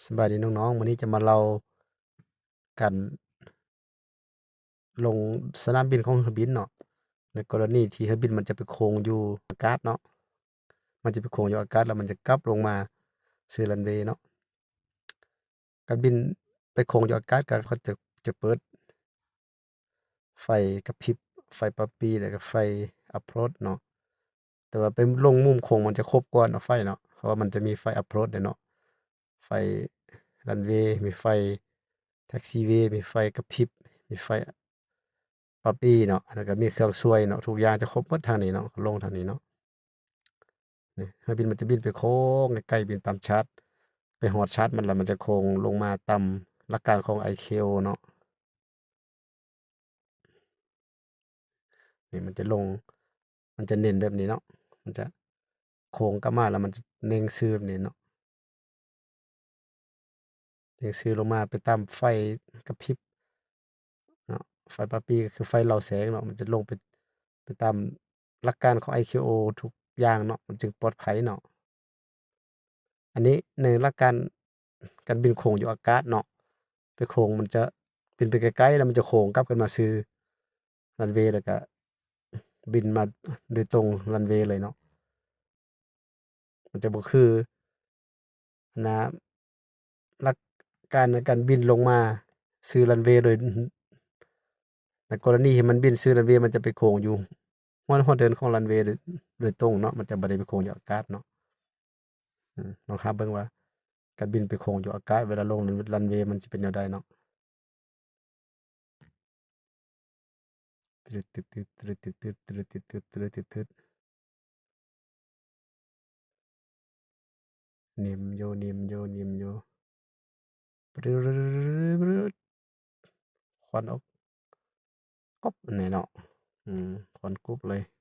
ສະບາຍດີນ້ອງໆ ມື້ນີ້ຈະມາເລົ່າການລົງສະໜາມບິນຂອງເຮືອບິນເນາະ. ໃນກໍລະນີທີ່ເຮືອບິນມັນຈະໄປໂຄ້ງຢູ່ອາກາດເນາະ, ມັນຈະໄປໂຄ້ງຢູ່ອາກາດ ແລ້ວມັນຈະກັບລົງມາສູ່ຣັນເວເນາະ. ການບິນໄປໂຄ້ງຢູ່ອາກາດ ກໍເຂົາຈະ ຈະເປີດ ໄຟກະພິບ ໄຟປາປີ້ ແລ້ວກໍໄຟອັບໂພຣດເນາະ. ແຕ່ວ່າໄປລົງມຸມໂຄ້ງມັນຈະຄົບກ່ອນເນາະ ໄຟເນາະ, ເພາະວ່າມັນຈະມີໄຟອັບໂພຣດເດ້ເນາະ, ໄຟຣັນເວ, ມີໄຟແທັກຊີເວ, ມີໄຟກະພິບ, ມີໄຟປາປີ້ເນາະ, ແລ້ວກໍມີເຄື່ອງຊ່ວຍເນາະ, ທຸກຢ່າງຈະຄົບໝົດທາງນີ້ເນາະ, ລົງທາງນີ້ເນາະ. ນີ້ ເຮືອບິນມັນຈະບິນໄປໂຄ້ງໃກ້ໆ ບິນຕາມຊາດ, ໄປຮອດຊາດມັນແລ້ວ ມັນຈະໂຄ້ງລົງມາຕາມຫຼັກການຂອງໄອເຄໂອເນາະ. ນີ້ມັນຈະລົງ ມັນຈະເໜັງແບບນີ້ເນາະ, ມັນຈະໂຄ້ງກັບມາ ແລ້ວມັນຈະເໜັງຊື່ແບບນີ້ເນາະ, ເໜັງຊື່ລົງມາໄປຕາມໄຟກະພິບເນາະ, ໄຟປາປີ້ກໍຄືໄຟເລົ່າແສງເນາະ, ມັນຈະລົງໄປ ໄປຕາມຫຼັກການຂອງໄອເຄໂອທຸກຢ່າງເນາະ, ມັນຈຶ່ງປອດໄພເນາະ. ອັນນີ້ໃນຫຼັກການການບິນໂຄ້ງຢູ່ອາກາດເນາະ, ໄປໂຄ້ງມັນຈະບິນໄປໄກໆ ແລ້ວມັນຈະໂຄ້ງກັບຄືນມາສູ່ຣັນເວ ແລ້ວກະບິນມາໂດຍຕົງຣັນເວເລີຍເນາະ. ມັນຈະບໍ່ຄື ອັນນະ ຫຼັກການໃນການບິນລົງມາສູ່ຣັນເວໂດຍ ໃນກໍລະນີທີ່ມັນບິນສູ່ຣັນເວ ມັນຈະໄປໂຄ້ງຢູ່ຮອດ ຮອດເທິງຂອງຣັນເວໂດຍ ໂດຍຕົງເນາະ, ມັນຈະບໍ່ໄດ້ໄປໂຄ້ງຢູ່ອາກາດເນາະ. ອືມ ລອງຫາເບິ່ງວ່າການບິນໄປໂຄ້ງຢູ່ອາກາດ ເວລາລົງຣັນເວມັນຊິເປັນແນວໃດເນາະ. ຕຶດໆໆ ຕຶດໆໆ ຕຶດໆໆ ຕຶດໆໆ ຕຶດໆໆ ຕຶດໆໆ ນິ່ມຢູ່ ນິ່ມຢູ່ ນິ່ມຢູ່ ປຶດ ຄວັນອອກ ກົບແນ່ເນາະ. ອືມ ຄວັນກຸບເລີຍ.